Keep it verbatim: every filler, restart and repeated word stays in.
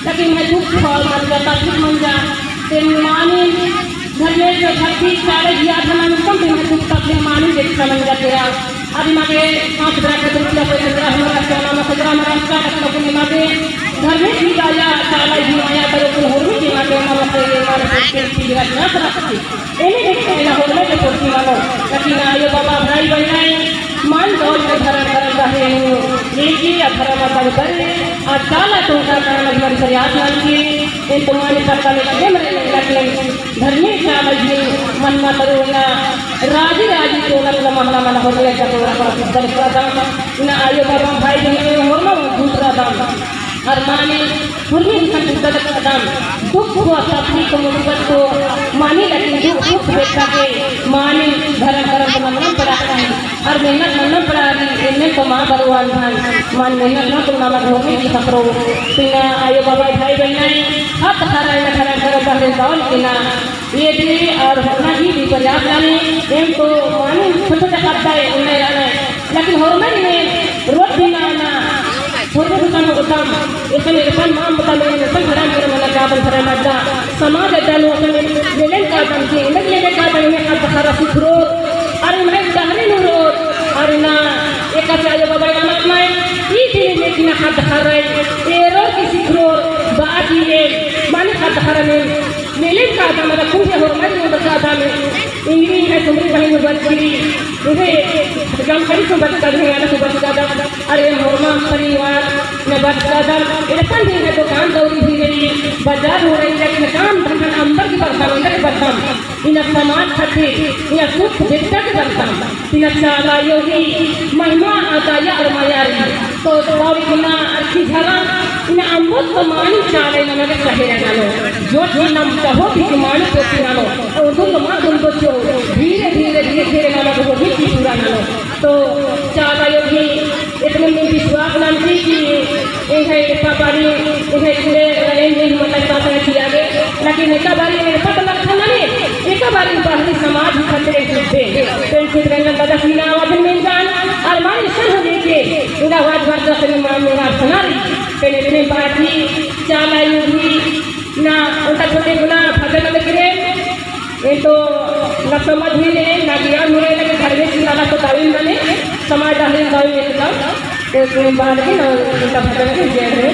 लेकिन मैं दुख और मंजा, तकलीफ मंजा, ते मानी धर्मेस शक्ति चाले जिया था ना, कम से कम दुख तकलीफ मानी देखा मंजा तेरा। अभी मागे पाँच बरा के रुपया कोई सत्रह हमारा सोना में सत्रह हमारा का तक लोग ने मागे धर्मेस ही गाया चाला ही माया करो कुल होरमी के मागे मामा से ये मार से की रखना रखती। एने देखते ना होरमी के पोती मानो। लेकिन आयो बाबा भाई बहनाई मान दौल के धरम धरम रहे हूँ। ये की अधरम अधर करे आ चाला टोंका का नजर प्रयास नाम की। इन तुम्हारे पत्ता में कदम रहे लेकिन धर्मी चाला ही मन मा करो ना। राजी राजी टोना टोना महला मन होले का टोना का कुछ दल का दाम। इना आयो बाबा भाई बहन होरमा दूसरा दाम। और माने पूर्वी इंसान बुद्धा का दाम। दुख को तकलीफ को मुसीबत को माने लेकिन दुख दुख देखा के माने धरम धरम को नमन पड़ा है। और मेहनत नन्ना पड़ा रई, एन्ने तो माँ बरुआन भान, मान मेहनत ना तो नामा घोरने की खतरो। तिना आयो बाबा भाई बहनाई, हाथ खरा ना खरा खरा बहरे जाओ लेकिन ना। ये भी और होना ही भी प्रयास लाने, एम तो माने छोटे छोटे शब्द है, उन्हें लाने। लेकिन होरमर ने रोज भी ना, ना, होरमर भी कम, कम, एसन, एसन माम बता ले, एसन धरम धरम ना का बन धरम अड्डा, समाज अड्डा लो, एसन लेलन का बन के, लेलन का बन में का बहारा सुखरो, अरे मैं डहरे नु रोज, अरे ना, एका चायो बाबा ना मत माय, ई दिन में कि ना हाथ धराई, एरो की सिखरो, बाकी ये, माने हाथ धरा में, मेले का दाम रखूं के होरमर नु बता दाम, इंगरी है सुमरी बहिन बचरी, उहे गम करी तो बचका दाम, गाना तो बचका दाम, अरे होरमा परिवार, न बचका दाम, इरफान दिन है दुकान दौरी भी रही, बाजार हो रही, लेकिन काम धंधा अंदर की बरदाम, अंदर की बरदाम। इन्ना समाज खातिर, इन्ना दुख बेटा के बरदाम। इन्ना चाला आयो ही महिमा अदाया और माया रई। तो और इन्ना अरखी झरा, इन्ना अम्बोत तो मानी चाला इन्ना मगे सहेरा नानो। जो कि नम कहो भी कि मानी तो कि नानो। और उर्दू तो मा तुम तो जो धीरे, धीरे, धीरे, धीरे नानो को भी की पूरा नानो। तो चाला आयो ही इतने में विश्वास नन्ती कि एंग्है एका बारी, एंग्है इतने रहे में मतलब साथ में किया गए, लेकिन एका बारी में पता लगता ना रे, एका बारी बाहरी समाज खतरे जुद्दे, पेन चित्रंजन दादा की ना आवाज में जान, और मारे सर लेके, इन्ना आवाज भर दस में माम में आवाज सुना रई, पेन इतने बाजी, चाला आयो ही, ना, उनका छोटे गुना भजन लग रहे, ये तो ना समझ में नहीं, ना ज्ञान में नहीं, लेकिन धर्मेस की लाला तो दाविन बने, समाज दाविन दाविन एकदम, तो इसमें बाद में ना, उनका भजन के जय हो।